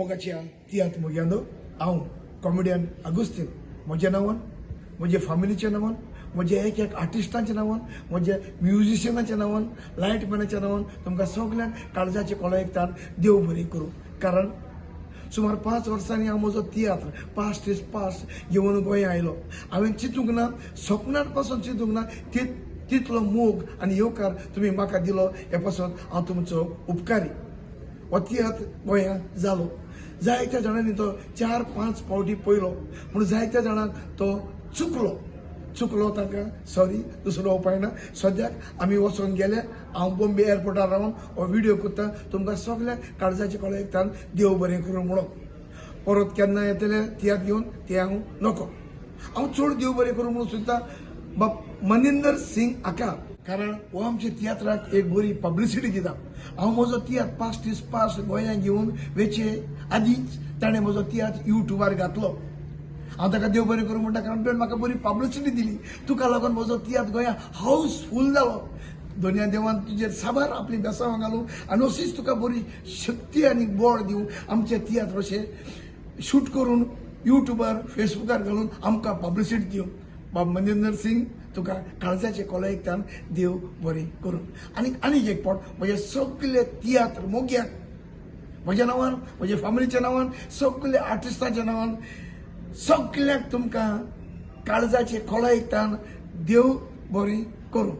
मोगाच्या तियात्र मोग्यांनो, हांव कॉमेडियन आगुस्तीन म्हज्या नांवान, म्हज्या फामिलीच्या नांवान, म्हज्या एक एक आर्टिस्टांच्या नांवान, म्हज्या म्युजिशियनाच्या नांवान, लायटमॅनाच्या नांवान तुमकां सगल्यांक काळजाचे कोला एकतान देव बरी करूं. कारण सुमार 5 वर्सांनी हांव म्हजो तियात्र पास्ट is past घेवन गोंया आयलो. हांवें चिंतूंक ना, सपनान पासून चिंतूंक ना तितलो मोग आनी येवकार तुमी म्हाका दिलो, हे पासून हांव तुमचो उपकारी. हो तियात्र गोंयांत जालो, जायत्या जाणांनी तो 4-5 फावटी पयलो, पूण जायत्या जाणांक तो चुकलो. चुकलो तांकां सॉरी, दुसरो उपाय ना. सद्याक आमी वचोन गेले. हांव बॉम्बे एअरपोर्टार रावन हो व्हिडियो करता. तुमकां सगल्यांक काळजाचे कोला एकतान देव बरें करूं म्हणून. परत केन्ना येतले तियात्र घेवन ते हांव नको. हांव चड देव बरें करूं म्हणून सुद्दां बाब मनिंदर सिंग हाका, कारण हो आमच्या तियात्राक एक बरी पब्लिसिटी दिता. हांव म्हजो तियात्र पास्ट is past गोंयांत घेवन वेचे आदींच ताणें म्हजो तियात्र युट्यूबार घातलो. हांव ताका देव बरें करूं म्हणटा, कारण तुवें म्हाका बरी पब्लिसिटी दिली. तुका लागून म्हजो तियात्र गोंया हाऊसफूल जालो. दोनया देवान तुजेर साबार आपली बेसांवां घालूं आनी अशीच तुका बरी शक्ती आनी बळ दिवं, आमचे तियात्र अशे शूट करून युट्यूबार, फेसबुकार घालून आमकां पब्लिसिटी दिवं. बाब मनिंदर सिंग, तुका काळजाचे कोला एकतान देव बरें करूं. आनी आनीक एक फावट म्हजे सगले तियात्र मोग्यांक म्हज्या नांवान, म्हज्या फॅमिलीच्या नांवान, सगल्या आर्टिस्टांच्या नांवान, सगल्यांक तुमकां काळजाचे खोला एकतान देव बरें करूं.